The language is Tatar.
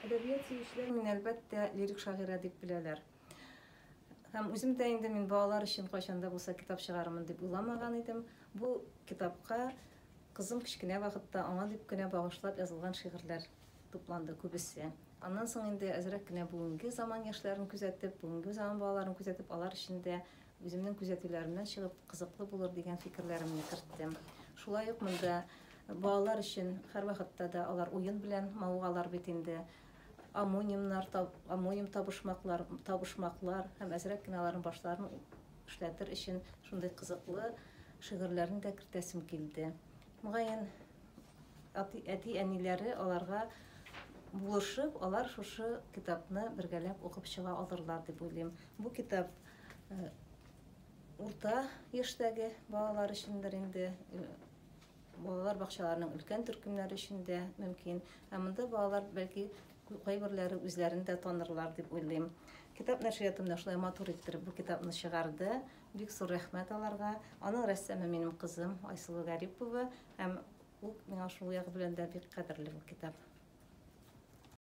Әдәбият сөючеләр мине, әлбәттә, лирик шагыйрә дип беләләр. Һәм үзем дә инде мин балалар өчен кайчан да булса китап чыгарырмын дип уйламаган идем. Бу китапка кызым кечкенә вакытта аңа дип кенә багышлап язылган шигырьләр тупланды күбесе. Аннан соң инде әзрәк кенә бүгенге заман яшьләрен күзәтеп, бүгенге заман балаларын күзәтеп, алар өчен дә үземнең күзәтүләремнән чыгып кызыклы булыр дигән фикерләремне керттем. Шулай ук монда балалар өчен һәрвакытта да алар уен белән мавыгалар бит инде. Омонимнар, омоним табышмаклар, табышмаклар һәм әзрәк кенә аларның башларын эшләтер өчен шундый кызыклы шигырьләрне дә кертәсем килде. Мөгаен, әти-әниләре аларга булышып, алар шушы китапны бергәләп укып чыга алырлар дип уйлыйм. Бу китап урта яшьтәге балалар өчендер инде. Балалар бакчаларының өлкән төркемнәре өчен дә мөмкин. Ә монда балалар бәлки кайберләре үзләрен дә танырлар дип уйлыйм. Китап нәшрияты менә шулай матур иттереп бу китапны чыгарды. Бик зур рәхмәт аларга. Аның рәссамы минем кызым Айсылу Гарипова һәм ул миңа шул ягы белән дә бик кадерле бу китап.